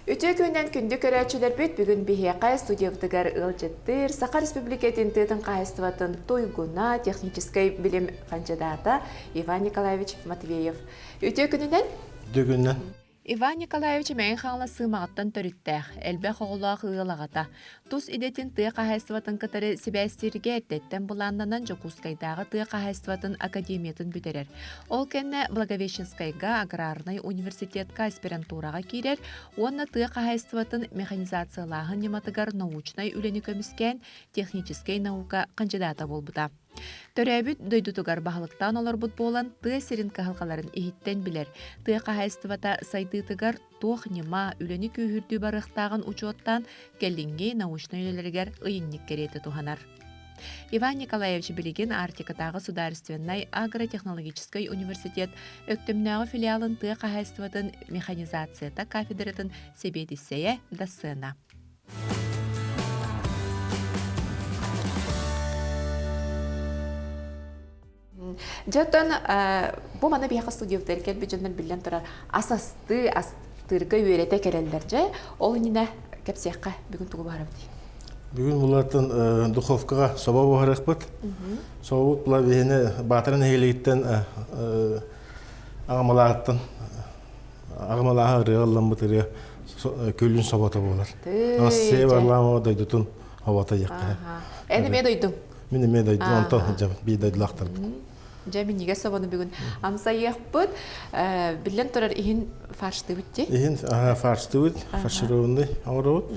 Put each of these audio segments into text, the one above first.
Үтүө күнүнэн күндү көрөөччүлэрбит бүгүн биһиэхэ студиябытыгар ыалдьыттыыр Саха Республикатын тыатын хаһаайыстыбатын туйгуна, техническэй билим хандьыдаата Иван Николаевич Матвеев. Үтүө күнүнэн! Үтүө күнүнэн! Иван Николаевич Мэҥэ Хаҥалас Сыымаҕыттан төрүттээх, элбэх оҕолоох ыал аҕата. Тус идэтин тыа хаһаайыстыбатын кытары сибээстииргэ эрдэттэн былааннанан Дьокуускайдааҕы тыа хаһаайыстыбатын академиятын бүтэрэр. Ол кэннэ Благовещенскайга аграрнай университетка аспирантураҕа киирэр уонна тыа хаһаайыстыбатын механизациялааһын ньыматыгар научнай үлэни көмүскээн техническэй наука хандьыдаата буолбута. Төрөөбүт дойдутугар баһылыктаан олорбут буолан, тыа сирин кыһалҕаларын иһиттэн билэр, тыа хаһаайыстыбата сайдыытыгар туох ньыма, үлэни күүһүрдүү барыахтааҕын учуоттаан, кэлиҥҥи научнай үлэлэригэр ыйынньык кэриэтэ туһанар. Иван Николаевич билигин Арктикатааҕы судаарыстыбаннай агротехнологическай университет Өктөмнөөҕү филиалын тыа хаһаайыстыбатын механизацията кафедратын сэбиэдиссэйэ, дассыана. Дьэ оттон бу маны биһиэхэ студиябытыгар кэлбит дьоннор биллэн турар ас астыы, астыырга үөрэтэ кэлэллэр дьэ. Ол иннинэ кэпсиэххэ бүгүн тугу баҕарабытый? Бүгүн булатын духовкаҕа собо буһарыахпыт. Собобут була биһини Баатара нэһилиэгиттэн аҕамалааттан Аҕамалааһа ырыа ылламмыт ырыа күлүн собото буолар. Ассия Варламова дойдутун обото диэххэ. Эн эмиэ дойдуҥ? Мин эмиэ дойдум, онтон сылдьабын, биир дойдулаахтарбын. Дьэ, минньигэс собону бүгүн амсайыахпыт. Биллэн турар, иһин фарштыыбыт дии? Иһин фарштыыбыт, фаршированный оҥоробут.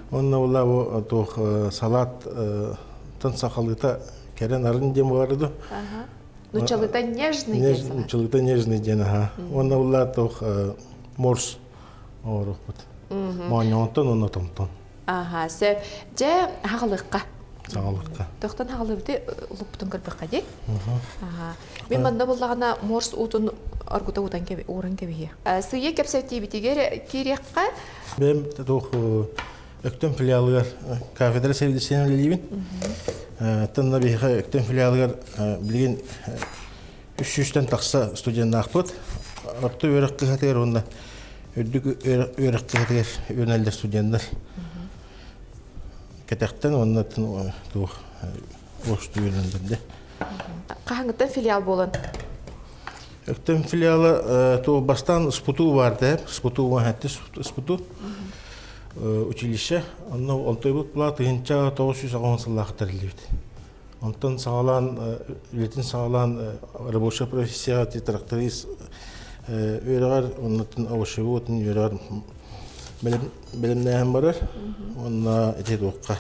Онно була бу туох салат тан сахалыыта кэрэн арын диэн буолар ду. Нуччалыта нежный диэн салат. Нуччалыта нежный диэн аха. Уонна булла туох морс оҥоруохпут. Моонньоҕонтон уонна томтон. Аха, сөп. Дьэ, хаҕалыахха. Саҕалыахха. Тохтон хаҕалыыбыты улуппутун көрбөххө дии. Аха. Мин манна буллаҕына морс уутун оргута уутан ууран кэбиһиэ. Сыыйа кэпсэтиибитигэр киириэххэ. Бэйэм туох Өктөм филиалыгар кафедра сэбиэдиссэйинэн үлэлиибин. Оттон биһиэхэ Өктөм филиалыгар билигин 300-тэн тахса студеннаахпыт. Орто үөрэх кыһатыгар уонна үрдүк үөрэх кыһатыгар үөрэнэллэр студеннар. Кэтэхтэн уонна туох ошту үөрэнэллэр дэ. Хаһаҥыттан филиал буолан? Өктөм филиала туох бастаан СПТУ баар да, СПТУ СПТУ училище онно онтойбут була 1990 сыллаах тэриллибит. Онтон саҕалаан үлэтин саҕалаан рабочая профессияҕа тракторист үөрэҕэр оннуттан овощевод үөрэҕэр бэлэмнээһин барар. Уонна ити туохха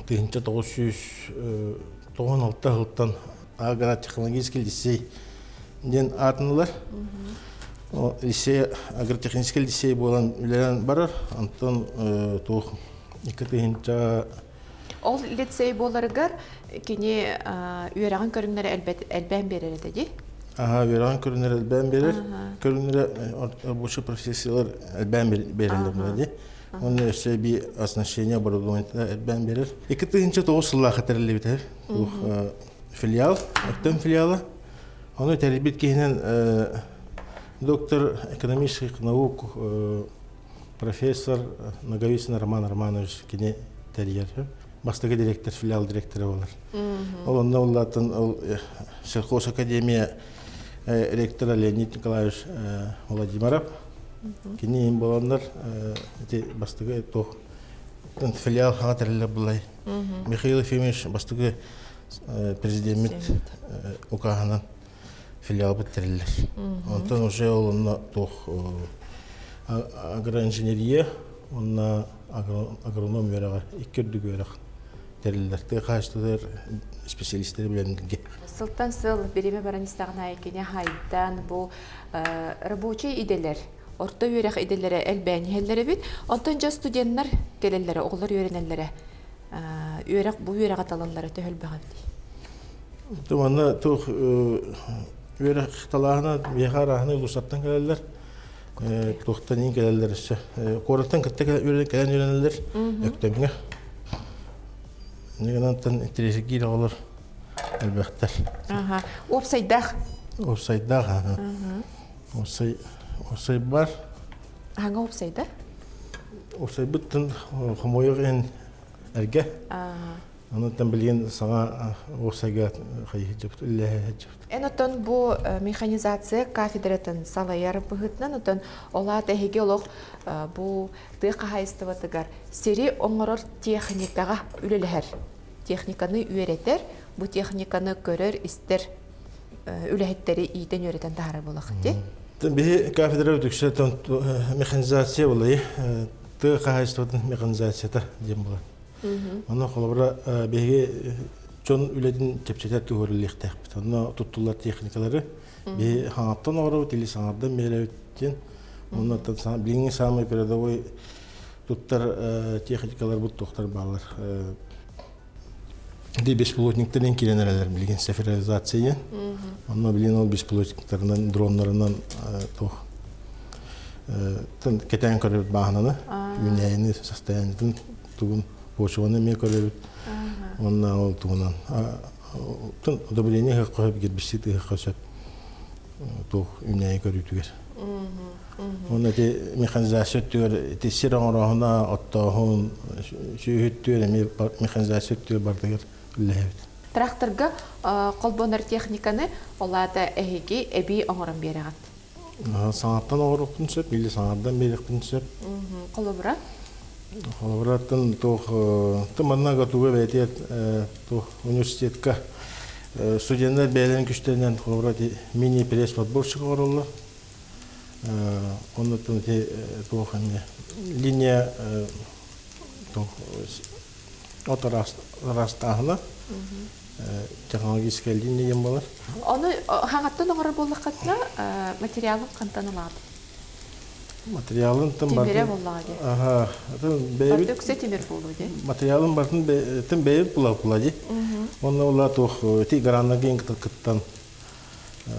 1996 сылтан агротехнологический лицей диэн аатын ылар. Лицей агротехнический лицей буолан үлэлээн барар. Онтон туох 2000 Ол лицей буоларыгар кини үөрэҕин көрүҥнэрэ элбээн биэрэр этэ дии? Аха, үөрэҕин көрүҥнэрэ элбээн биэрэр. Көрүҥнэрэ рабочий профессиялар элбээн биэрэллэр дии. Уонна өссө эбии оснащение оборудование элбээн биэрэр. 2009 сыллаахха тэриллибитэ. Туох филиал, Өктөм филиала. Ону тэрийбит киһинэн доктор экономических наук, профессор Ноговицын Роман Романович кини тэрийэр. Бастакы директор, филиал директора болар. Ол онно улаатын ол сельхоз академия ректора Леонид Николаевич Владимиров кини им боланнар ити бастакы туох филиал хаҥа тэриллэр булай. Михаил Ефимович бастакы президеммит укааһынан филиалбыт тэриллэр. Онтон уже ол онно туох агроинженерия уонна агроном үөрэҕэ икки үрдүк үөрэх тэриллэр. Тыа хаһаайыстыбатыгар специалистары билэннэргэ. Сылтан сыл бириэмэ баран истэҕин аайы кини хайдан бу рабочай идэлэр орто үөрэх идэлэрэ элбээн иһэллэр эбит. Онтон дьэ студеннар кэлэллэрэ, оҕолор үөрэнэллэрэ үөрэх бу үөрэҕи талаллара төһө элбэх эбитий? Манна туох үөрэх талааһына биһиэхэ арааһынай улуустартан кэлэллэр. Туохтан иин кэлэллэр өссө. Куораттан кытта кэлэн үөрэнэллэр Өктөмҥө. Иннигинантан интэриэһиргиир оҕолор элбэхтэр. Аха. Уопсайдаах. Уопсайдаах, аха. Уопсай, уопсай бар. Аһаҥа уопсайдар? Уопсайбыттан хомойуох иһин эргэ. Онон билигин саҥа уопсайга хайыһыдьыбыт, үллэһэ Эн оттон бу механизация кафедратын салайар быһыытынан оттон ол аата эһиги олох бу тыа хаһаайыстыбатыгар сири оҥорор техникаҕа үлэлэһэр, техниканы үөрэтэр, бу техниканы көрөр-истэр үлэһиттэри иитэн-үөрэтэн таһаарар буолахыт дии? Биһи кафедра үтүксэ механизация булайы, тыа хаһаайыстыбатын механизацията диэн буолар. Онно холобура биһиги дьон үлэтин чэпчэтэр туһуоруллуохтаахпыт. Онно туттуллар техникалары биһи хаҥаттан оҥоробут или саҥардан биэрэбит диэн. Онно билиҥҥи самый передовой туттар техникаларбыт туохтар бааллар. Ди беспилотниктарынан киирэн эрэлэр билигин цифровизация. Онно билигин ол беспилотниктарынан, дроннарынан туох кэтээн көрөбүт бааһынаны, үүнээйини состояниетын тугун почваны эмиэ көрөбүт. Уонна ол тугунан удобрение ыһыахха сөп, гербицид ыһыахха сөп туох үүнээйи көрүүтүгэр. Уонна ити механизация өттүгэр ити сир оҥорооһуна, оттооһун, сүөһү өттүгэр эмиэ механизация өттүгэр барытыгар үлэлэһэбит. Тракторга холбонор техниканы ол аата эһиги эбии оҥорон биэрэҕит? Саҥаттан оҥоруохпун сөп, или саҥардан биэриэхпин сөп. Холобура? Холобураттан туох манна готуга бэйэтигэр туох университетка студеннар бэйэлэрин күстэринэн холобура мини-пресс подборщик оҥороллор. Оннуттан ити туох эмиэ линия туох от ыраастааһына технологическая линия диэн буолар. Ону хаҥаттан оҥорор буоллаххытына материалын хантан ылаҕыт? Материалын тым Тимирэ буоллаҕа дии. Аха, бэйэбит Үксэ тимир буолуо дии. Материалын бартын тым бэйэбит була дии. Онно ула туох ити граннагийн кыттан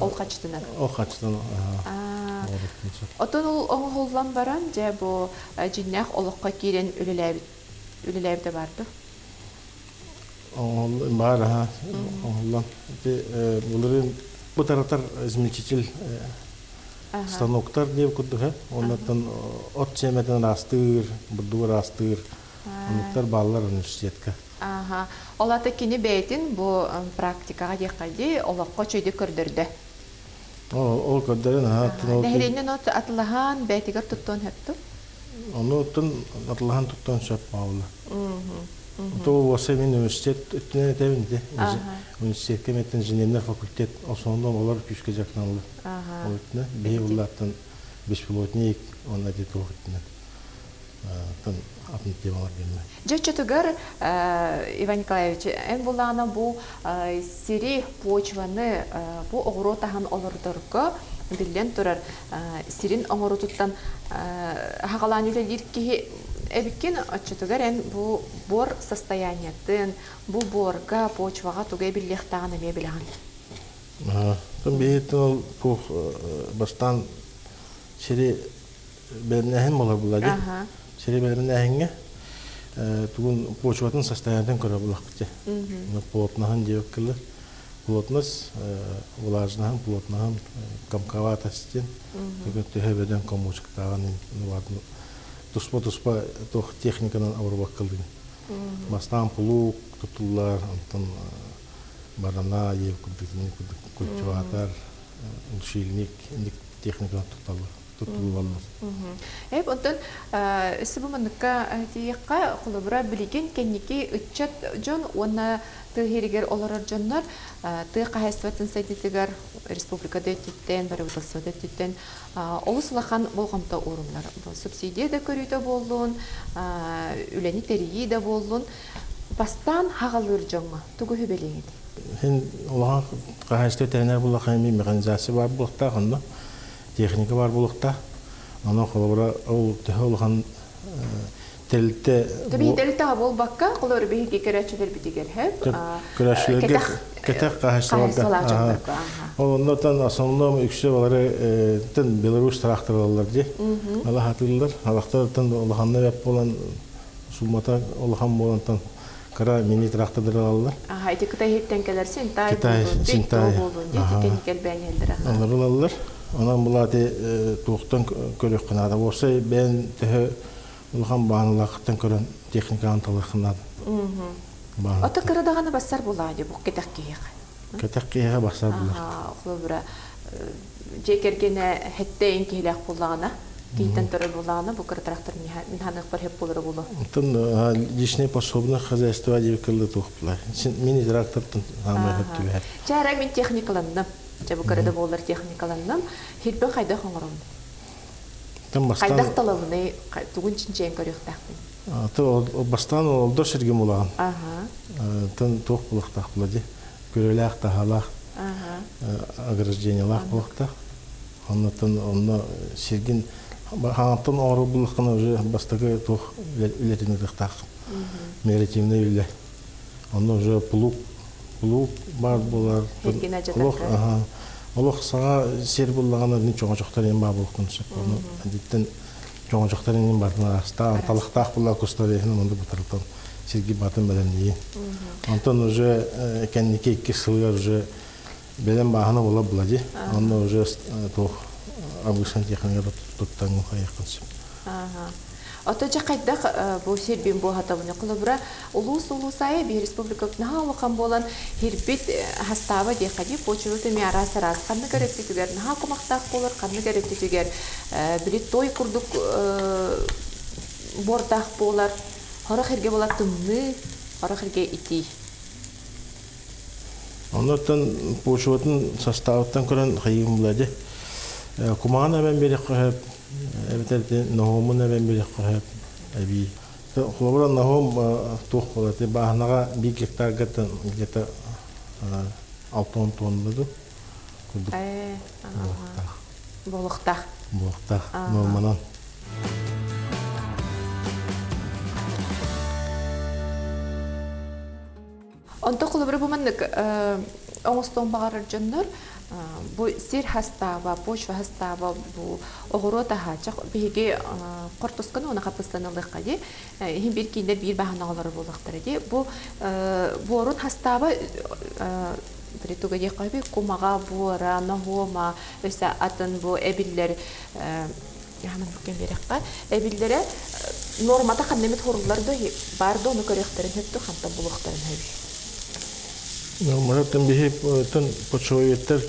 Ол хачытынан. Ол хачытынан. Отон ол оҥоһуллан баран, дьэ бу дьиҥнээх олоххо киирэн үлэлээбит үлэлээбитэ баар дуо? Баар аха оҥоһуллан. Ити былырыын бу таратар измельчитель станоктар диэн курдук оннуттан от сиэмэтин ыраастыыр, бурдугу ыраастыыр оннуктар бааллар университетка. Аха. Ол ата кини бэйэтин бу практикаҕа диэххэ дии олоххо үчүгэйдик көрдөрдө. Ол көрдөрөн аха Нэһилиэнньэн от атылаһан бэйэтигэр туттуон сөптө? Ону оттон атылаһан туттуон сөп баалла. То уоса мин университет өттүнэн этэбин ити. Университетка меттен инженерный факультет основном олар күүскэ дьарыктаналлар. Ол өттүнэн биһи улааттан беспилотник онно ити туох өттүнэн атын темалар генне. Дьэ оччотугар Иван Николаевич, эн булаана бу сири, почваны бу оҕуруот аһын олордорго биллэн турар сирин оҥорутуттан хаҕалаан үлэлиир киһи эбиккин, оччотугар эн бу буор состояниетын, бу буорга, почваҕа тугу эбиллиэхтээҕин эмиэ билэҕин. Биһиттэн ол туох бастаан сири бэлэмнээһин буолар буолла дии. Сири бэлэмнээһиҥҥэ тугун почватын состояниетын көрө булахпыт. Плотноһын диэбиккилэр. Плотность, влажноһын, плотноһын, комковатость диэн төһө бөдөҥ комочектааҕын туспа-туспа туох техниканан обработкалыын. Бастаан плуг тутуллар, онтон барана, культиватор, улучшильник техниканан тутталлар. Туттуллаллар. Эп онтон өссө бу манныкка тиийиэххэ, холобура билигин кэнники ыччат дьон уонна тыа иһигэр олорор дьоннор тыа хаһаайыстыбатын сайдыытыгар республика да өттүттэн, бырабыыталыстыба да өттүттэн олус улахан болҕомто ууруллар. Субсидия да көрүүтэ буоллун, үлэни тэрийии да буоллун, бастаан хаҕалыыр дьоҥҥо тугу сүбэлиэҥ этэй? Син улахан хаһаайыстыба тэринэр буоллахха эмиэ механизация баар буолуохтаах онно техника баар буолуохтаах. Онон холобура ол төһө улахан тэрилтэ Төбү тэрилтэҕэ буолбакка, холобура биһиги көрөөччүлэрбитигэр хөп көрөөччүлэргэ кэтэх хаһаайыстыбаларга ол оннотон основном үксэ балары тын Беларусь тыраахтаралар дии алаһатыыллар алахтартан улаханна бэп буолан суммата улахан буолантан кыра мини трактордар алаллар. Аха, ити Кытай иһиттэн кэлэр Синтай буолун, Синтай буолун, дии кэнникэл бээньэллэр. Олор ылаллар. Онон булаати туохтан көрүөххэ наада. Уопсай бэйэн төһө Улахан бааһыналаахтан көрөн техникаҕын талыаххын наада. Ото кыра даҕаны бассар булаа дии бу кэтэх киһиэхэ. Кэтэх киһиэхэ бассар булар. Холобура, дьиэ кэргэнэ хэттэ ин киһилээх буоллаҕына, киһиттэн турар буоллаҕына, бу кыра трактор мин ханыахпар хөп буолара буолуо. Оттон личное пособное хозяйство диэбит кыллы туох булар. Мини трактортан саамай хөп түбэһэр. Чэ, мин техникаланным. Чэ, бу кыра да буоллар техникаланным. Хирбин хайдах оҥоробун? Хайдах талабыный, тугун чинчийэн көрүөхтээхпин? Бастаан олдор сиргин булаҕын. Тын туох булуохтаах була дии. Күрөлээх, таһалаах, ограждениелаах буолуохтаах. Оннуттан онно сиргин хаҥаттан оҥорор буллаххына уже бастакы туох үлэтин ытыахтааххын. Мелиоративный үлэ. Онно уже плуг плуг баар буолар. Олох олох саҥа сир буллаҕына чоҥочохтор иһин баар буолуохтун сөп. Ону диттен чоҥочохтор иһин баатын араастаан талахтаах була кустар иһин онно бутарытан сирги баатын бэлэмниин. Онтон уже кэнники икки сылыгар уже бэлэм бааһына була була ди. Онно уже туох обычный техника туттан хайаххын сөп. Ото дьэ хайдах бу сирбин буоһатабын холобура улуус улуус аайы биир республика наһаа улахан буолан хирбит хастааба диэххэ дии почвабыт эмиэ араас араас ханнык эрэ өттүтүгэр наһаа кумахтаах буолар ханнык эрэ өттүтүгэр били той курдук буордаах буолар хорох эргэ буолар тымныы хорох эргэ итии. Оннуттан почватын составыттан көрөн хайыым була кумаҕын эбэн биэриэххэ сөп эбэтэр ноһуомун эбэн биэриэххэ сөп эбии. Холобура ноһуом туох буолар бааһынаҕа биир гектарга где-то 60 тонна дуу курдук буолуохтаах. Буолуохтаах. Буолуохтаах нуорманан. Онто холобура бу маннык оҥостуон баҕарар дьоннор бу сир хастааба, почва хастааба бу оҕуруот аһа биһиги хортусканы уонна хаппыстаны ылыахха дии иһин биир кииннэр биир баһана олорор буолуохтара дии бу буорун хастааба туга диэххэ кумаҕа буора ноһуома өссө атын бу эбиллэр Хаһан биэрэххэ эбиллэрэ нуормата ханна эмит хоруллар да баар да ону көрүөхтэрин сөп дуо хантан булуохтарын сөбүй? Нуорматыттан биһи тын почвоведтар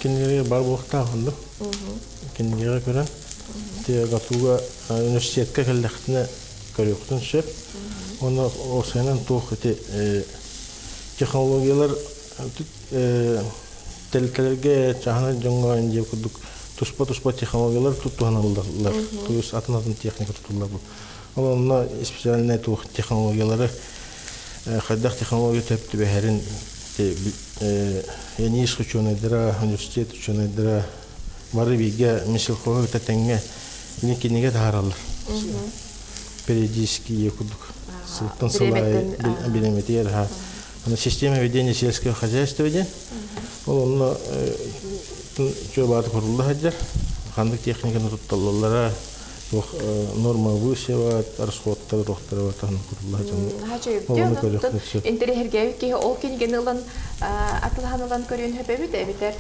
кинилэргэ бар буолуохтаах оннук. Кинилэргэ көрөн ГАТУга университетка кэллэхтинэ көрүөхтүн сөп. Уонна осенен туох ити технологиялар тэрилтэлэргэ чааһынай дьоҥҥо диэн курдук туспа-туспа технологиялар туһаныллар. То есть атын-атын техника тутуллар. Ол онно специальнай туох технологиялары хайдах технология төп түбэһэрин НИИС учуонайдара, университет учуонайдара бары бииргэ Минсельхозу кытта тэҥҥэ кинигэ таһаараллар. Периодически курдук сылтан сыл аайы бириэмэтигэр система ведения сельского хозяйства диэн. Ол онно чуолааты курулла сылдьар. Ханнык техниканы тутталлара, туох норма высева, расходтара, туохтара барытын курулла сылдьар. Интэриэһиргээбит киһи ол кинигэни ылан атылаһан ылан көрүөн сөп эбит, эбэтэр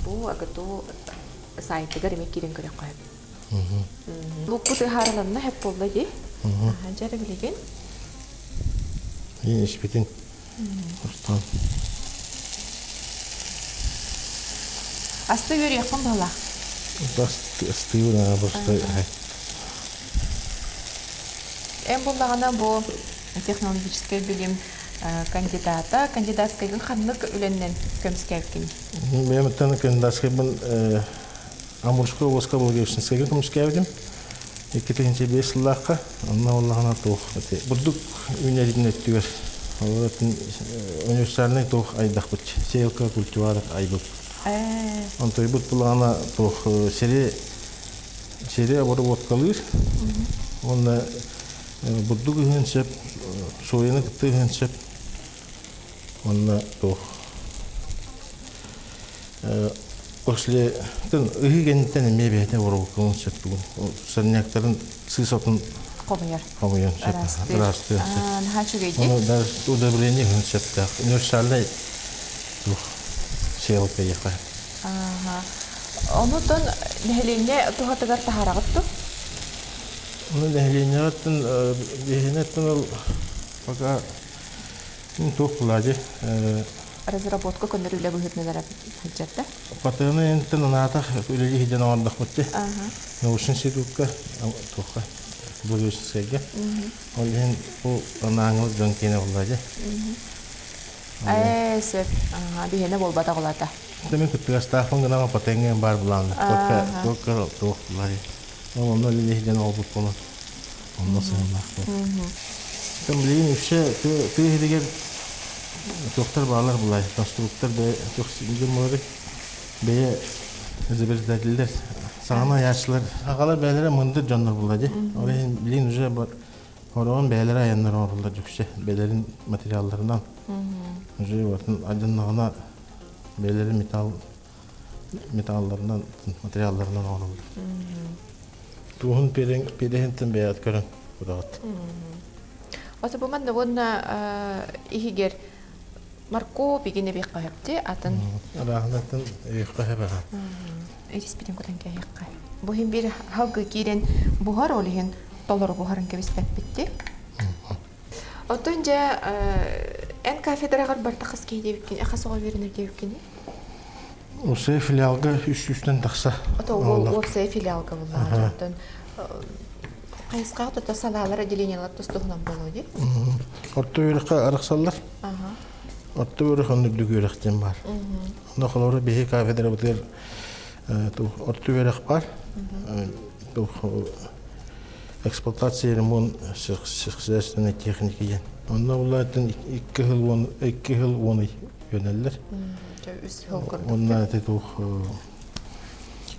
бу АГТУ сайтыгар эмиэ киирэн көрүөххэ сөп. Лукпут ыһаарыланна сөп буолла дии. Дьэ билигин. Испитин Устан. Асты үөрүйэхпин баһылаах. Астыыбын просто. Эн буллаҕына бу технологическай билим кандидата, кандидатскайгын ханнык үлэннэн көмүскээбиккин? Бэйэм кандидатскайбын Амурскай областка Благовещенскайга көмүскээбитим. 2005 сыллаахха онно оллаҕына туох бурдук үүнэрин өттүгэр универсальный туох айдахпыт сеялка культиватор айбыт. Онтойбут булаҕына туох сири сири обработкалыыр уонна бурдук ыһыан сөп, сояны кытта ыһыан сөп. Онно туох После ыһыы кэнниттэн эмиэ бэйэтэ боруоккалыан сөп бугун. Сорняктарын сыыс отун хомуйар. Хомуйан сөп. Ыраастыыр. Наһаа үчүгэй Оны даже удобрение ыһын сөптөөх. Универсальный туох сеялка яха. Онутун нэһилиэнньэ туһатыгар таһаараҕыт дуу? Оны нэһилиэнньэҕиттэн биһинэттэн ол пока туох булади Разработка көннөр үлэ быһыытынан сылдьар да? Патыаны энтэн анаатах үлэлии сылдьан оҥордохпут дии. Научный институтка туохха Благовещенскайга. Ол иһин бу анааҥыл дьон киэнэ буолла дии. Ээ, сөп. Биһиэнэ буолбатах улата. Мин кыттыгастаахпын гынан патеҥҥа баар булаанна. Только только туох булай. Ол онно үлэлии сылдьан оҕолбут буолан онно сыһыннаах буол. Билигин үксэ тыа иһигэр туохтар баалар булай, конструктор бэйэ туох дьон бэйэ изобретателлэр саҥаны айааччылар аҕалар бэйэлэрэ мындыр дьоннор була дии. Ол иһин билигин уже хороҕон бэйэлэрэ айаннар оҥороллор дьүксэ бэйэлэрин материалларынан. Уже вот адьыннаҕына бэйэлэрин металл металларынан материалларынан оҥороллор. Туоһун пиэрэһинтэн бэйэҕит көрөн кудаҕыт. Ото бу манна уонна иһигэр Марко бигин эбиэххэ сөпти атын. Арааһынаттан эбиэххэ сөп аха. Ириспитин кутан кээһиэххэ. Бу иһин биир халгы киирэн буһар, ол иһин толору буһарын кэбиспэппитти. Оттон дьэ эн кафедраҕар барта хас киһи диэбиккин, хас оҕо үөрэнэр диэбиккиний? Уопсай филиалга үс сүүстэн тахса. Ото уопсай филиалга буллаҕа. Оттон хайысхаҕа тото салаалар отделениелар тус-туһунан буолуо дии. Орто үөрэххэ арахсаллар. Орто үөрэх онно үрдүк үөрэх диэн баар. Онно холобура биһи кафедрабытыгар орто үөрэх баар. Эксплуатация ремонт сельскохозяйственной техники диэн. Онно улаатын 2 жыл 10 ый үөнэллэр. 3 жыл курдук. Онно это туох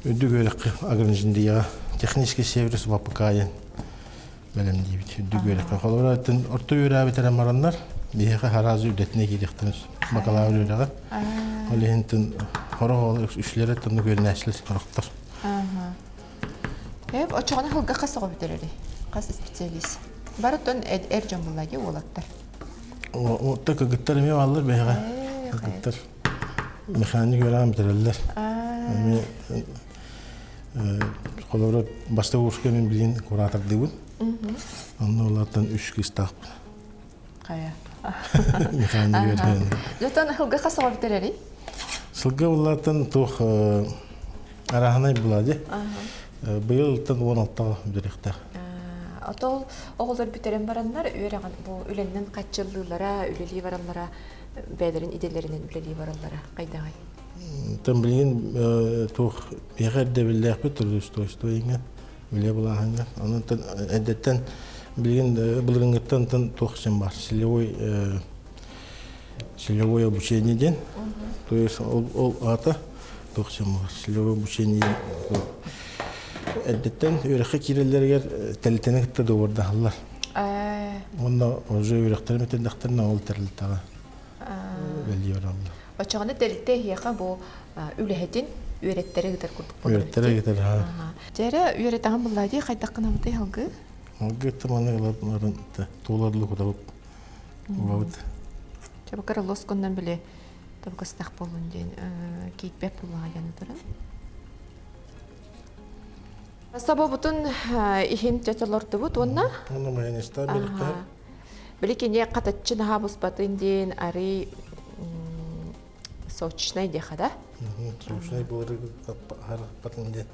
үрдүк үөрэххэ агроинженерияҕа технический сервис ВАПК диэн бэлэмниибит үрдүк үөрэххэ. Холобура орто үөрээбит эрэ мараннар биһиэхэ харазы үрдэтинэ киириэхтэрин бакалавр үөрэҕэ. Ол иһин хорох оҕолор үчлэрэ тоннук үөрэнээччилэр хорохтор. Эп очоҕуна сылга хас оҕо бүтэрэрий? Хас специалист? Барытын эр дьон булла дии уолаттар. Отто кыргыттар эмиэ бааллар биһиэхэ. Кыргыттар механик үөрэҕин бүтэрэллэр. Эмиэ холобура бастакы курска мин билигин куратордыыбын. Онно улаатан үс кыыстаахпын. Хайа. Механик үөрэҕин. Дьотон сылга хас оҕо бүтэрэрий? Сылга улаатан туох арааһынай була дии. Быйыл 16-ға бүтэрихтээх. Отол оҕолор бүтэрэн бараннар үөрэҕин бу үлэннэн хаччыллыылара, үлэлии бараллара, бэйэлэрин идэлэринэн үлэлии бараллара хайдаҕай? Тан билигин туох биһиэхэ эрдэбиллээхпит трудоустройство иҥэ үлэ былааһыҥҥа. Онон эрдэттэн билигин былырыҥҥыттан тан туох син бар целевой обучение диэн. То есть ол аата туох син бар целевой обучение эрдэттэн үөрэххэ киирэллэригэр тэрилтэни кытта договордаһаллар. Уонна уже үөрэхтэрин бүтэрдэхтэринэ ол тэрилтэҕэ үлэлии бараллар. Оччоҕуна тэрилтэ эһиэхэ бу үлэһитин үөрэттэри ыытар курдук буолар. Үөрэттэри ыытар. Дьэрэ үөрэтэҕин буллаа дии хайдаххынабытый алгыы? Алгыы маны ыларын туоларлы кутабыт убабыт. Чабыкар лоскуннан били табыкастах болун диэн киитпэт буллаҕа диэн туран. Собобутун иһин чочолортубут уонна Уонна майонезтаах биэриэххэ. Били кини хатаччы наһаа буспатын диэн арый сочнай диэхэ да? Сочнай буолары харахпатын диэн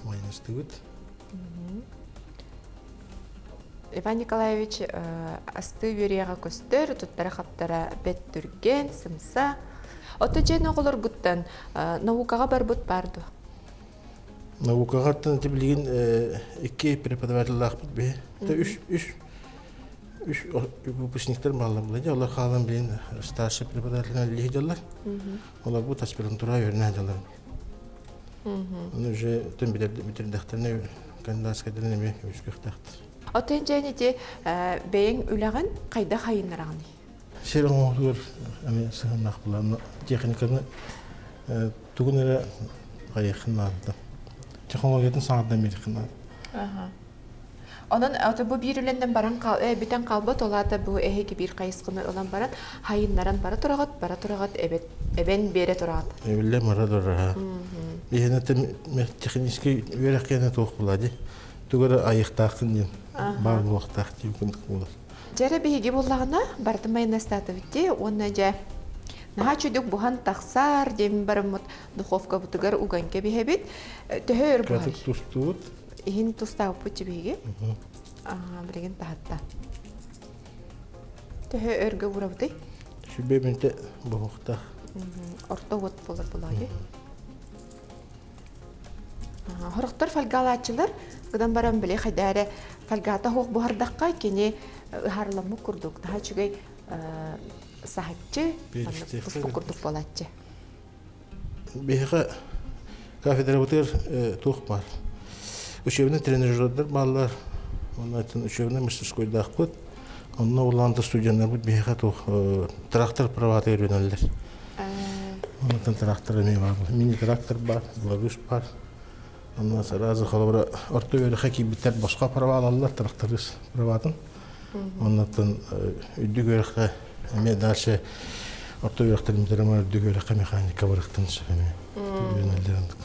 майонезтыыбыт. Иван Николаевич асты үөрүйэҕэ көстөр, туттара-хаптара бэт түргэн, сымса. Ото дьиэн оҕолоргуттан наукаҕа барбыт баар дуо? Наукаҕа билигин икки преподавателлаахпыт биһи. Үс үс үс выпускниктар бааллар була олар хаалан билин старший преподавателинэн үлэлии дьаллар. Олар бу аспирантура үөрэнэ дьаллар. Оны уже төн бүтэрдэхтэринэ кандидатскайдарын эмиэ көмүскүөхтээхтэр. Отон дьэн ити бэйэҥ үлэҕин хайдах хайыннараҕыный? Сир оҥоһугар эмиэ сыһыннаах буолар. Техниканы тугун эрэ хайыаххын наада. Технологиятын саҥардан биэриэххин наада. Онон ото бу биир үлэннэн баран бүтэн хаалбат, ол аата бу эһиги биир хайысханы ылан баран, хайыннаран бара тураҕыт, бара тураҕыт, эбэн биэрэ тураҕыт. Эбиллэ мара турар. Биһиэнэ технический үөрэх киэнэ туох була дии. Тугу эрэ айыахтааххын диэн баар буолуохтаах диэн курдук буолар. Дьэ биһиги буллаҕына барытын майонезтаатыбыт дии уонна дьэ наһаа үчүгдүк буһан тахсар диэн бараммыт духовкабытыгар уган кэбиһэбит. Төһө өр буһар? Кыратык тустубут. Иһин тустаабыппыт биһиги. Билигин таһатта. Төһө өргө уурабытый? Сүбэ мүнтэ буһуохтаах. Орто уот буолар булаайы. Хорохтор фольгалааччылар гынан баран били хайда эрэ фольгата суох буһардахха кини ыһаарыламмыт курдук наһаа үчүгэй саһаччы туспут курдук буолааччы. Биһиэхэ кафедрабытыгар туох баар? Учебный тренажердар бааллар. Онно учебный мастерскойдаахпыт. Онно улаанта студеннарбыт биһиэхэ туох трактор праватыгар үөрэнэллэр. Онтон трактор эмиэ баар. Мини-трактор баар, Беларусь баар. Онно сразу холобура орто үөрэххэ киирбиттэр босхо права алаллар, тракторист праватын. Оннуттан үрдүк үөрэххэ эмиэ дальше орто үөрэхтэрин бүтэрэн үрдүк үөрэххэ механика барыахтан сөп эмиэ. Үөрэнэллэр оннук.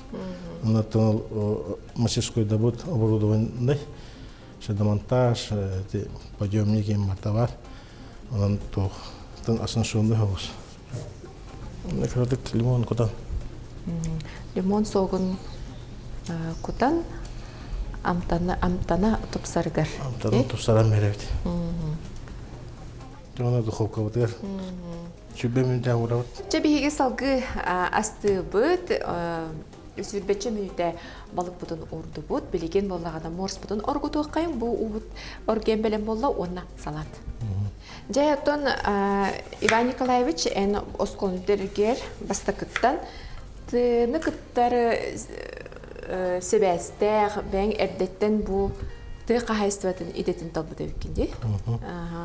Оннуттан ол мастерскойдабыт оборудованный, шиномонтаж, подъемник барыта бар. Онон туох оснащенный соҕус. Кыратык лимон кутан. Лимон согун кутан амтана амтана тупсарыгар. Амтана тупсаран беребит. Дьоно духовкабытыгар сүбэ мүнтэ уурабыт. Чэ биһиги салгыы астыыбыт сүүрбэччэ мүнүүтэ балыкпытын уурдубут. Билигин буоллаҕына морспутун оргутуоххайын бу уубут оргиэн бэлэм буолла уонна салат. Дьэ, оттон Иван Николаевич эн оскуоланы бүтэрэргэр бастакыттан тыаны кыттары сибээстээх бэйэҥ эрдэттэн бу тыа хаһаайыстыбатын идэтин талбыт эбиккин дии.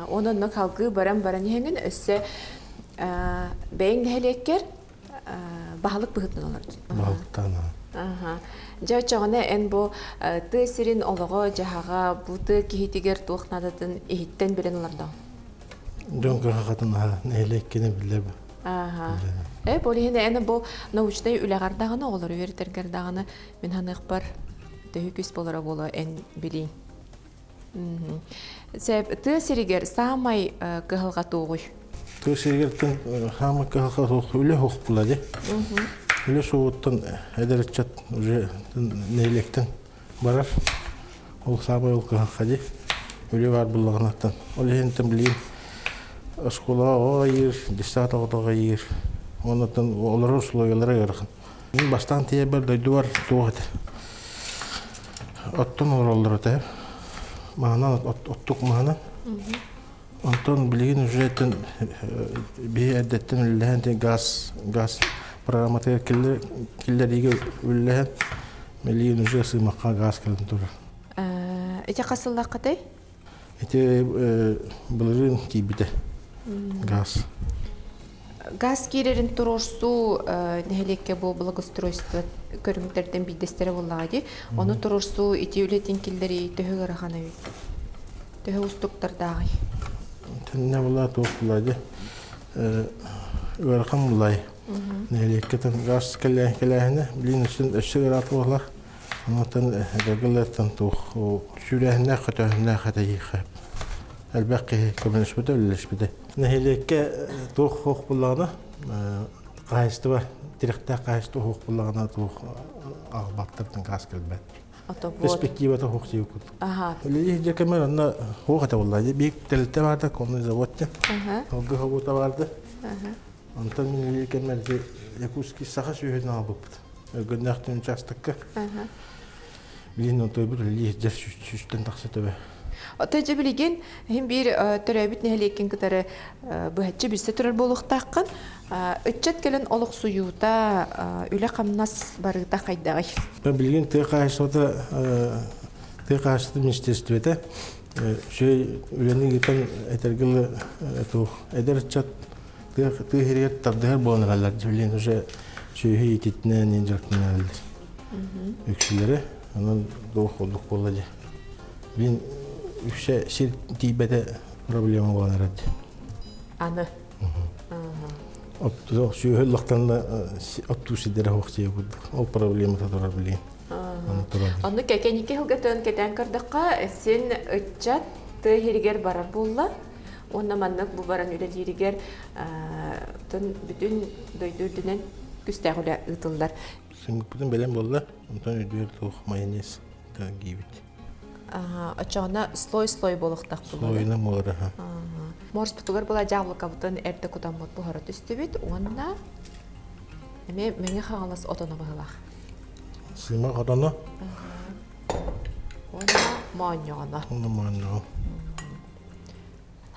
Онон онно салгыы баран-баран иһэҥин өссө бэйэҥ нэһилиэккэр баһылык быһыытынан олордун. Баһылыктаан. Дьэ, оччоҕуна эн бу тыа сирин олоҕо-дьаһаҕа, бу тыа киһитигэр туох наадатын иһиттэн билэн олордоҥ? Дьон кыһалҕатын аһа нэһилиэккини биллэр. Ааха. Э, бу иһин эн бу научнай үлэҕэр даҕаны, оҕолору үөрэтэргэр даҕаны мин ханыахпар төһө күс буолара буолуо эн билииҥ. Сөп, тыа сиригэр саамай кыһалҕа туоҕуй? Тыа сиригэр саамай кыһалҕа суох үлэ суох була дии. Үлэ суоҕуттан эдэр ыччат уже нэһилиэктэн барар. Ол саамай ол кыһалҕа дии. Үлэ баар буллаҕынаттан. Ол иһин билигин оскуолаҕа оҕо аҕыйыыр, детсад оҕото аҕыйыыр. Оннуттан олорор условиялара ыарахан. Мин бастаан тиийэрбэр дойдубар туох этэ? Оттон олороллор этэ. Маһынан оттук маһынан. Онтон билигин уже биһи эрдэттэн үллэһэн газ газ программатыгар киллэриигэ үллэһэн билигин уже сыымахха газ кэлэн турар. Ити хас сыллааххытай? Ити былырыын киирбитэ газ. Газ киирэрин туруорсуу нэһилиэккэ бу благоустройство көрүҥтэртэн биирдэстэрэ буоллаҕа дии. Ону туруорсуу ити үлэтин киллэрии төһө ыарахан эбит? Төһө уустуктардааҕый? Тэннэ була туох була дии. Ыарахан булай. Нэһилиэккэ газ кэлээһинэ билин өссө ыраат буолар. Онтон эдэргэлэртэн туох сүүрээһиннээх көтөөһүннээх этэйиэхэ элбэх киһи көмөлөспүтэ, үлэлэспитэ. Нэһилиэккэ туох суох буллаҕына, хаһаайыстыба, тирэхтээх хаһаайыстыба суох буллаҕына туох аҕалбаттартан гаас кэлбэт. Перспективата суох дии курдук. Үлэлии сылдьар кэмэр онно суох этэ буолла. Биир тэрилтэ баарда, конный завод диэн. Алгы хобута баарда. Онтон мин үлэлиир кэммэр Якутский саха сүөһүтүн аҕалбыппыт. Өргөннөөх учаастакка. Билигин онтойбут үлэлии сылдьар сүүстэн тахса төбө. Отой дьэ билигин иһин биир төрөөбүт нэһилиэккин кытары быһаччы билсэ турар буолуохтааххын. Ыччат кэлэн олохсуйуута, үлэ-хамнас барыыта хайдаҕый? Билигин тыа хаһаайыстыбата тыа хаһаайыстыбатын министиэристибэтэ үчүгэй үлэни ыытан этэргэ дылы туох эдэр ыччат тыа тыа иһигэр тардыһар буолан эрэллэр. Билигин уже сүөһү иититинэн дьарыктанан эрэллэр. Үксүлэрэ онон туох курдук буолла дии. Билигин үксэ сир тиийбэтэ проблема буолан эрэр дии. Аны. Сүөһү ыллахтарына оттуу сирдэрэ суох дии курдук. Ол проблемата турар билигин. Туран. Онну кэкэники сылга кэтээн көрдөххө, син ыччат тыа иһигэр барар буолла. Уонна маннык бу баран үлэлииригэр бүтүн дойду үрдүнэн күстээх үлэ ыытыллар. Сымыппытын бэлэм буолла. Онтон үрдүгэр туох майонез киибит. Оччоҕуна слой-слой буолуохтаах буолла. Слойунан буолар. Морспутугар була дьаабылыкабытын эрдэ кутаммыт буһара түстүбүт уонна эмиэ Мэҥэ Хаҥалас отоно быһылаах. Сыымах отоно. Уонна моонньоҕоно. Уонна моонньоҕо.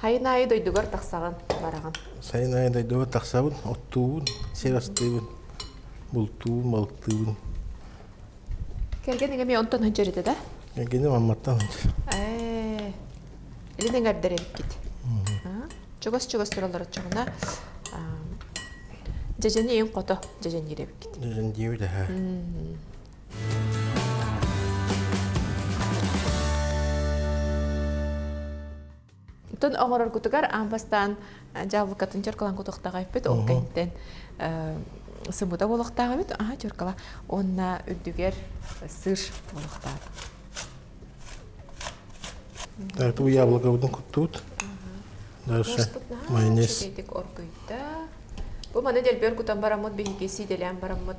Сайын аайы дойдугар тахсаҕын, бараҕын. Сайын аайы дойдугар тахсабын, оттуубун, сир астыыбын, бултуубун, балыктыыбын. Кэргэниҥ эмиэ онтон сылдьар этэ да? Кэргэним Амматтан сылдьар. Ээ, илин эҥэрдэр эбиккит. Чугас-чугас тураллар оччоҕуна дьэдьэни ийин хото дьэдьэнниир эбиккит. Дьэдьэнниибит эһээ. Оттон оҥороргутугар аан бастаан дьаабылыкатын чөркалаан кутуохтаах эппит, ол кэнниттэн сымыта буолуохтаах эбит, аха чөркала уонна үрдүгэр сыр буолуохтаах. Так, бу яблокобутун куттубут. Дальше майонез. Оргуйда. Бу маны дэлбэр кутан бараммыт, биһиги сиидэлээн бараммыт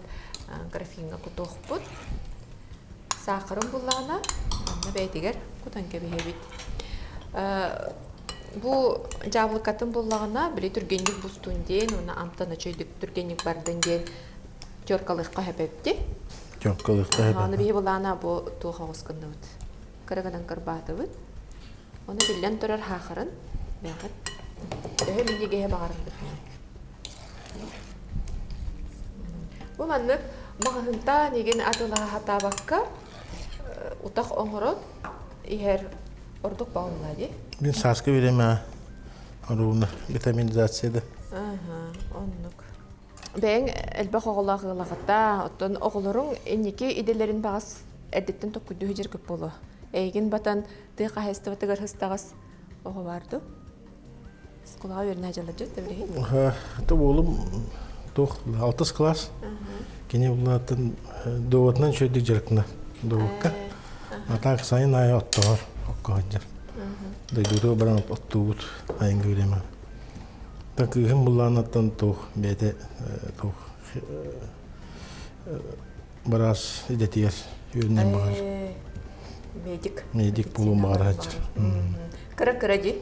графиҥҥа кутуохпут. Саахарын буллаҕына, манна бэйэтигэр кутан кэбиһэбит. Бу дьаабылыкатын буллаҕына, били түргэнник бустун диэн, уонна амтан үчүгэйдик түргэнник бардын диэн теркалыахха сөп эбит. Теркалыахха сөп. Аны биһи былаана бу туох оҕус гынныбыт. Кыра гынан кырбаатыбыт. Ону биллэн турар хаахарын бэҕэт төһө минньигэһи баҕарарбытынан. Бу маннык маҕаһыынтан игин атылаһа сатаабакка утах оҥорон иһэр ордук баҕалла дии. Мин сааскы бириэмэ оруна витаминизация да. Аха, оннук. Бэйэҥ элбэх оҕолоох ыалаҕыта, оттон оҕолоруҥ инники идэлэрин баҕас эрдэттэн токкуйдуу сылдьар көп буолуо. Эйигин батан тыа хаһаайыстыбатыгар сыстаҕас оҕо баар дуу? Оскуолаҕа үөрэнэ дьаллар дьон тэбириһин. Это уолум туох алтыс класс. Кини улаатын доводынан үчүгэйдик дьарыктанар доводка. А так сайын аайы оттоһор, окко сылдьар. Дойдутугар баран оттуубут айанга время. Та кыыһым буллаанаттан туох бэйэтэ туох быраас идэтигэр үөрэнэн баҕар. Медик. Медик буолуон баҕар сылдьар. Кыра-кыра дии.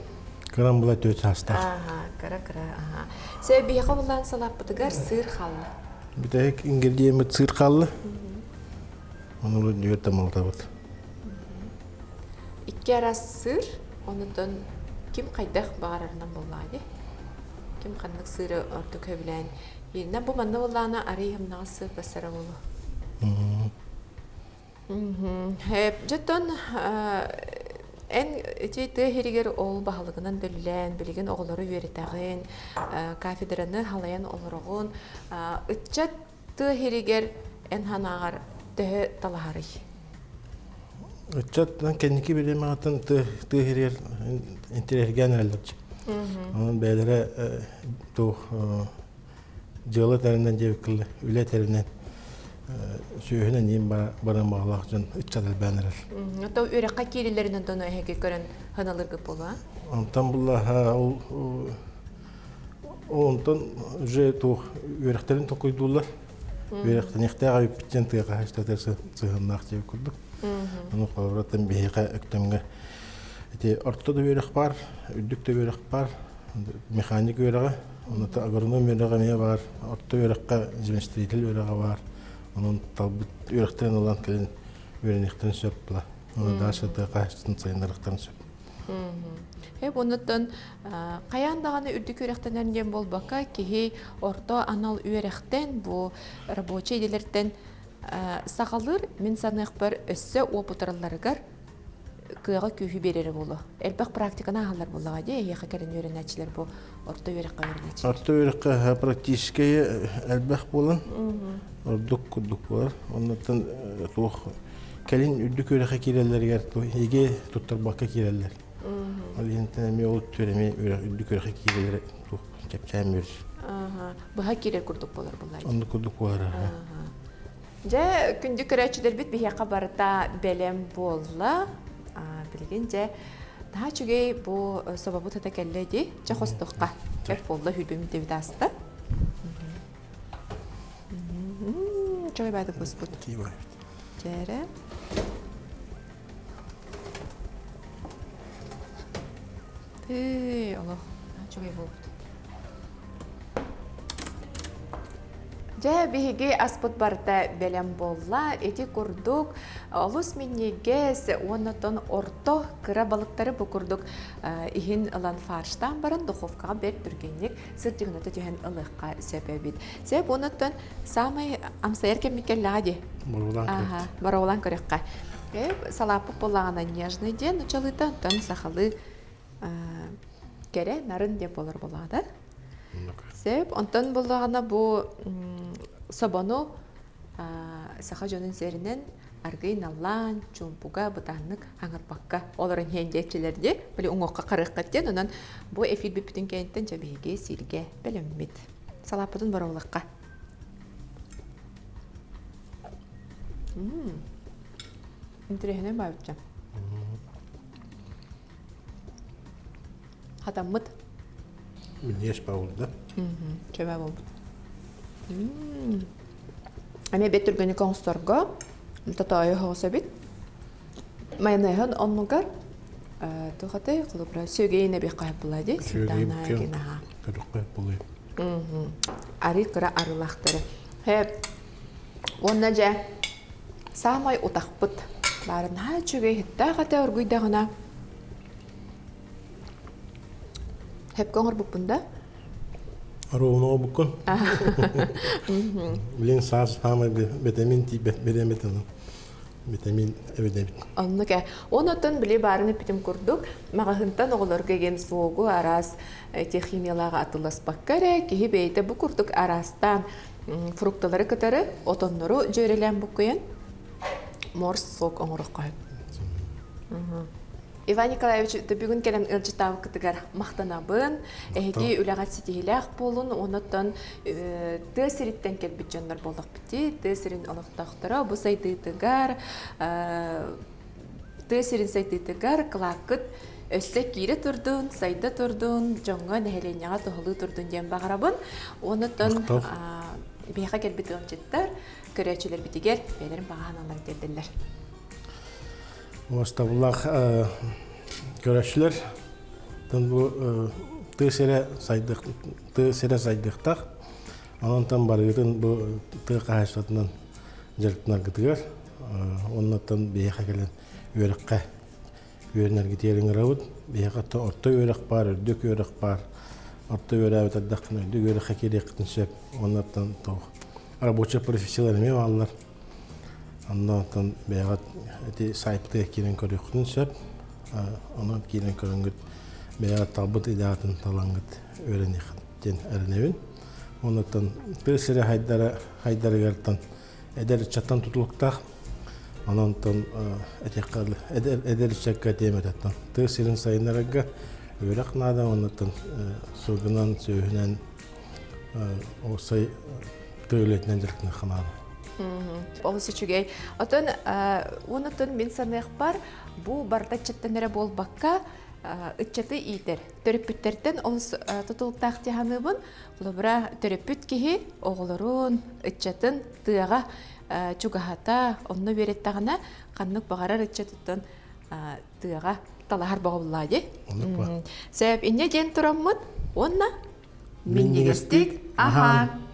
Кырам була 4 саастаах. Кыра-кыра. Сэ биһиэхэ буллаан салааппытыгар сыыр хаалла. Бүтэһик ингредиеммит сыыр хаалла. Ону дүөт тамалтабыт. Икки араас сыыр, онутон ким хайдах баҕарарынан буоллаҕа дии. Ким ханнык сыыры ордук сөбүлээн иирнэ. Бу манна буоллаҕына арый ымнаҕас сыыр бассара буолуо. Дьоттон эн ити тыа иһигэр ол баһылыгынан бөлүлээн, билигин оҕолору үөрэтэҕин, кафедраны халайан олороҕун. Ыччат тыа иһигэр эн санааҕар төһө талаһарый? Ыччат кэнники бириэмэҕиттэн тыа иһигэр интэриэһиргээн эрэллэр. Онон бэйэлэрэ туох дьыала тэринэн диэбиккэ үлэ тэринэн сүөһүнэн иин баран баҕалаах дьон ыччат элбээн эрэр. Ото үөрэххэ киирэллэринэн дону эһиги көрөн ханалыргыт буолуо? Онтон буллаха ол онтон уже туох үөрэхтэрин толкуйдууллар. Үөрэхтэниэхтээх эбиппиттэн тыа хаһаайыстыбатыгар сыһыаннаах диэбит курдук. Ону холобураттан биһиэхэ Өктөмҥө ити орто да үөрэх баар, үрдүк да үөрэх баар, механик үөрэҕэ, онута агроном үөрэҕэ эмиэ баар, орто үөрэххэ землестроитель үөрэҕэ баар. Онон талбыт үөрэхтэрин ылан кэлин үөрэниэхтэрин сөп була. Ону дальше тыа хаһаайыстыбатын сайыннарыахтарын сөп. Эп оннуттан хайаан даҕаны үрдүк үөрэхтэнэр диэн буолбакка, киһи орто анал үөрэхтэн бу рабочай идэлэртэн саҕалыыр, мин саныахпар, өссө уопутуралларыгар кыаҕа күүһү биэрэрэ буолуо. Элбэх практиканы ааһаллар буоллаҕа дии, эһиэхэ кэлин үөрэнээччилэр бу орто үөрэххэ үөрэнээччилэр. Орто үөрэххэ практическай элбэх буолан, ордук курдук буолар. Оннуттан туох кэлин үрдүк үөрэххэ киирэллэригэр эгэ туттарбакка киирэллэр. Ол иһинтэн эмиэ ол өттүгэр эмиэ үрдүк үөрэххэ киирэллэрэ туох чэпчээн биэрэр. Быһа киирэр курдук буолар буоллар. Оннук курдук буолар. Дьэ, күндү көрөөччүлэрбит биһиэхэ барыта бэлэм буолла. Билигин дьэ, наһаа үчүгэй бу собобут ата кэллэ дии. Дьэ, хостуохха. Бэрт буолла сүүрбэ мүнүүтэ ааста. Үчүгэй баайдык буспут. Дьээрэ. Тыый, олох үчүгэй буолбут. Дьэ, биһиги аспыт барыта бэлэм буолла. Ити курдук олус минньигэс уонна оттон орто кыра балыктары бу курдук иһин ылан фарштаан баран духовкаҕа бэрт түргэнник сырдьыгыната түһэн ылыахха сөп эбит. Сөп уонна оттон саамай амсайар кэммит кэллэҕэ дии. Боруолаан Аха, боруолаан көрүөххэ. Салааппыт буоллаҕына нежный диэн нучалыыта, оттон сахалыы кэрэ, нарын диэн буолар буоллаҕа да. Сөп. Онтон буоллаҕына бу собону саха дьонун сиэринэн аргый наллаан, чуумпуга бытааннык аҥарбакка олорон иһэн диэччилэр дии. Били уҥуохха харыаххат диэн. Онон бу эфир бүппүтүн кэнниттэн дьэ биһиги сииргэ бэлэммит. Салааппытын боруолахха. Интэриэһинэй баайбытча. Хатаммыт. Минньигэс буолбут да? Чөбө буолбут. Эмиэ бэт түргэнник оҥосторго тотоойу оһоҕос эбит. Майонеһын оннугар туохатай холобура сүөгэйин эбиэххэ сөп буолла дии. Сметана гинаха. Көрүөххэ буолуо. Арыы кыра арыылаахтары. Уонна дьэ саамай утахпыт баарын наһаа үчүгэй иһиттээх этэ оргуйдаҕына Хөпкө оҥорбуппун да? Оруобуна оҥорбуккун. Билин саас саамай битамин тиийбэт бириэмэтэ витамин эбидэбит. Оннук ээ. Онотон били баарын эппитим курдук, маҕаһыынтан оҕолорго еген суогу араас химиялааҕы атылласпакка эрэ киһи бэйэтэ бу курдук араастаан фрукталары кытары отоннору дьүөрэлээн буккуйан морс сок оҥороххо сөп. Иван Николаевич, бүгүн кэлэн ыалдьыттаабыккытыгар махтанабын. Эһиги үлэҕит ситиһиилээх буолун, онон тыа сириттэн кэлбит дьоннор буоллахпыт дии. Тыа сирин олохтоохторо бу сайдыытыгар, тыа сирин сайдыытыгар кылааккыт өссө киирэ турдун, сайда турдун, дьоҥҥо, нэһилиэнньэҕэ туһалыы турдун диэн баҕарабын. Онон биһиэхэ кэлбит ыалдьыттар көрөөччүлэрбитигэр бэйэлэрин баҕа санааларын тиэрдэллэр. Уостабыллаах көрөөччүлэр бу тыа сирэ сайдых тыа сирэ сайдыахтаах. Онон барыгытын бу тыа хаһаайыстыбатынан дьарыктанаргытыгар оннуттан биһиэхэ кэлэн үөрэххэ үөрэнэргитигэр ыҥырабыт. Биһиэхэ орто үөрэх баар, үрдүк үөрэх баар. Орто үөрээбит эрдэххинэ үрдүк үөрэххэ киириэххитин сөп. Оннуттан туох рабочай профессиялар эмиэ бааллар. Онно оттон бэйэҕит ити сайтка киирэн көрүөххүтүн сөп. Онон киирэн көрөҥҥүт бэйэҕит талбыт идэҕитин талаҥҥыт үөрэниэххит диэн эрэнэбин. Оннуттан тыа сирэ хайдара хайдарыгартан эдэр ыччаттан тутулуктаах. Онон этиэххэ эдэр эдэр ыччакка тиэмэтэттэн тыа сирин сайыннарарга үөрэх наада оннуттан сылгынан, сүөһүнэн уопсай тыа үлэтинэн дьарыктаныахха наада. Олус үчүгэй. Отон онотон мин саныахпар бу барыта ыччаттан эрэ буолбакка ыччаты иитэр. Төрөппүттэртэн олус тутулуктаах дии саныыбын. Холобура, төрөппүт киһи оҕолорун, ыччатын тыаҕа чугаһата, онно үөрэттэҕинэ, ханнык баҕарар ыччатыттан тыаҕа талаһар боҕуллаа дии. Сөп, инньэ диэн тураммыт уонна минньигэстик аһаан.